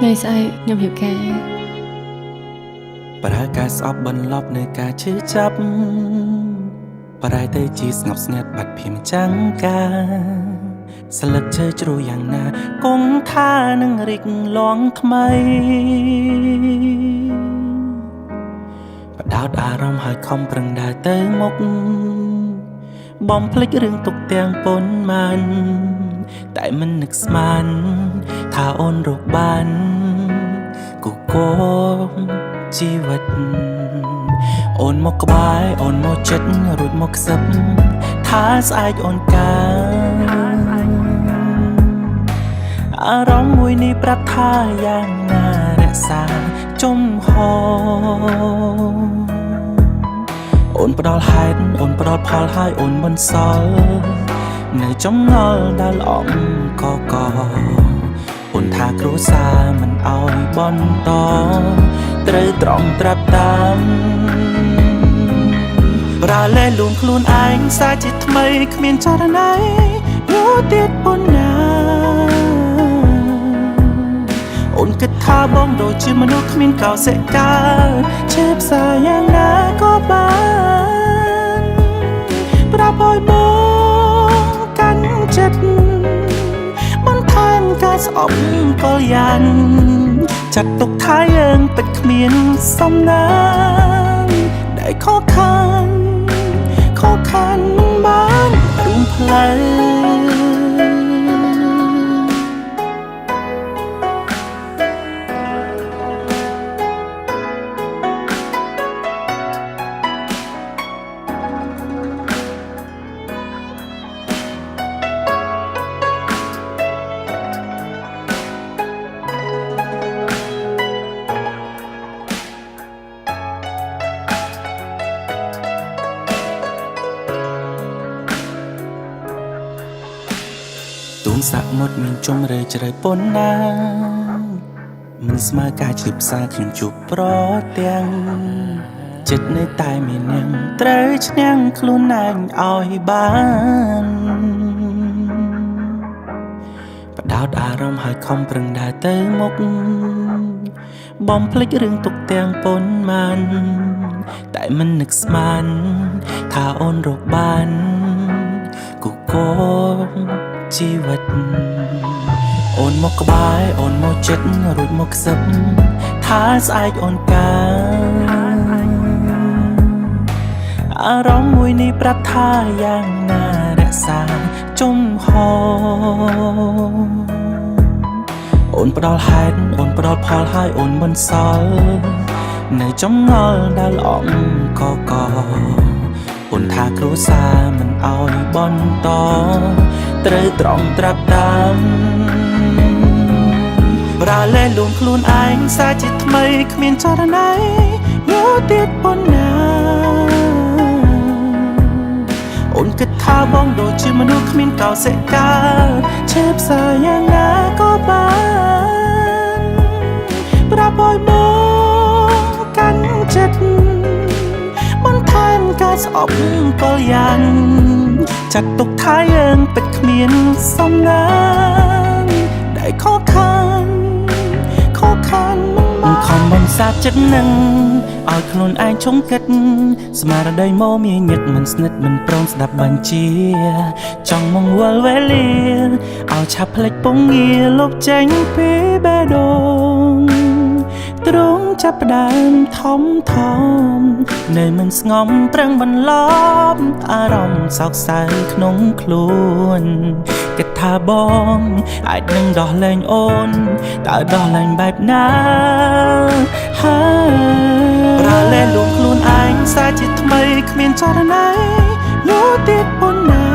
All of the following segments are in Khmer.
ថ្ងៃស្អែកខ្ញុំរៀបការ ប្រើការស្អប់បន្លប់នៅការឈឺចាប់ប្រែទៅជាស្ងប់ស្ងាត់បាត់ភាពចាំងការស្លឹកឈើជ្រុះយ៉ាងណាគង់ថានឹងរីកលងថ្មីបដោតអារម្មណ៍ឲ្យខំប្រឹងដើរទៅមុខបំភ្លេចរឿងទុកទាំងប៉ុន្មានតែមិននឹកស្មានថាអូនរកបានគូគងជីវិតអូនមកក្បែរអូនមកចិត្តរួចមកខ្សឹបថាស្អែកអូនកាអារម្មណ៍មួយនេះប្រាប់ថាយ៉ាងណារក្សាចំហអូនផ្ដល់ហេតុអូនផ្ដល់ផលឲ្យអូនមិនសល់នៅចំណល់ដែលអងកកអូនថាគ្រួសារមិនអោយបន្តត្រូវត្រង់ត្រាប់តាមប្រាលែលួងខ្លួនឯងសាជាថ្មីគ្មានចរណៃយោទៀតប៉ុណ្ណាអូនគិតថាបងដូចជាមនុស្សគ្មានកោសិកាឆេបផ្សាយ៉ាងណាក៏បានប្រាប់ឲ្យបងកាន់ចិត្តបន្ថែមការស្អប់កលយ៉ានចាត់ទុកថាយើងពិតគ្មានសំណាងដែលខកខានខកខានមិនបានរួមផ្លូវទូងសមុទ្រមានជុំរើជ្រៅប៉ុណ្ណាមិនស្មើការជឿផ្សារខ្ញុំជួបប្រទាំងចិត្តនៅតែមាននឹងត្រូវឈ្នះខ្លួនឯងឲ្យបានបដោតអារម្មណ៍ឲ្យខំប្រឹងដើរទៅមុខបំភ្លេចរឿងទុកទាំងប៉ុន្មានតែមិននឹកស្មានថាអូនរកបានគូគងជីវិតអូនមកក្បែរអូនមកចិត្តរួចមកខ្សឹបថាស្អែកអូនកាអារម្មណ៍មួយនេះប្រាប់ថាយ៉ាងណារក្សាចំហអូនផ្ដល់ហេតុអូនផ្ដល់ផលឲ្យអូនមិនសល់នៅចំណល់ដែលអងកកអូនថាគ្រួសារមិនអោយបន្តត្រូវត្រង់ត្រាប់តាមប្រាលែលួងខ្លួនឯងសាជាថ្មីគ្មានចរណៃយោទៀតប៉ុណ្ណាអូនគិតថាបងដូចជាមនុស្សគ្មានកោសិកាឆេបផ្សាយ៉ាងណាក៏បានប្រាប់ឲ្យបងកាន់ចិត្តបន្ថែមការស្អប់កលយ៉ានចាត់ទុកថាយើងពិតគ្មានសំណាងដែលខកខានខកខានមិនបានខំបន្សាបចិត្តនឹងឲ្យខ្លួនឯងឈុំគិតស្មារតីមកមានញឹកមិនស្និទ្ធមិនព្រមស្ដាប់បញ្ជាចង់មកវល់វេលាឲ្យឆាប់ភ្លេចពងងារលុបចេញពីបេះដូងទ្រង់ចាប់ផ្ដើមធំធំនៅមិនស្ងំប្រឹងបន្លប់អារម្មណ៍សោកសៅក្នុងខ្លួនគិតថាបងអាចនឹងដោះលែងអូនតើដោះលែងបែបណាហើយប្រាលែលួងខ្លួនឯងសាជាថ្មីគ្មានចរណៃយោទៀតប៉ុណ្ណា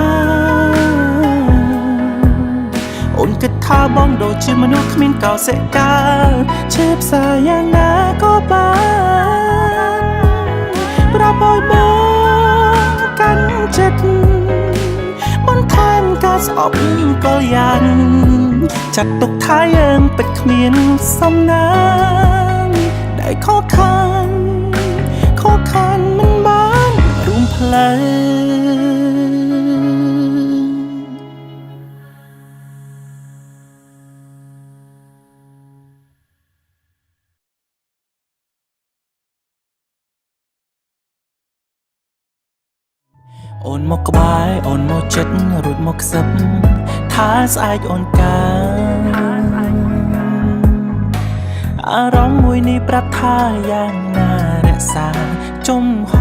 អូនគិតថាបងដូចជាមនុស្សគ្មានកោសិកាឆេបផ្សាយ៉ាងណាក៏បានប្រាប់ឲ្យបងកាន់ចិត្តបន្ថែមការស្អប់កលយ៉ានចាត់ទុកថាយើងពិតគ្មានសំណាងដែលខកខានខកខានមិនបានរួមផ្លូវ អូនមកក្បែរអូនមកចិត្តរួចមកខ្សឹបថាស្អែកអូនកាអារម្មណ៍មួយនេះប្រាប់ថាយ៉ាងណារក្សាចំហ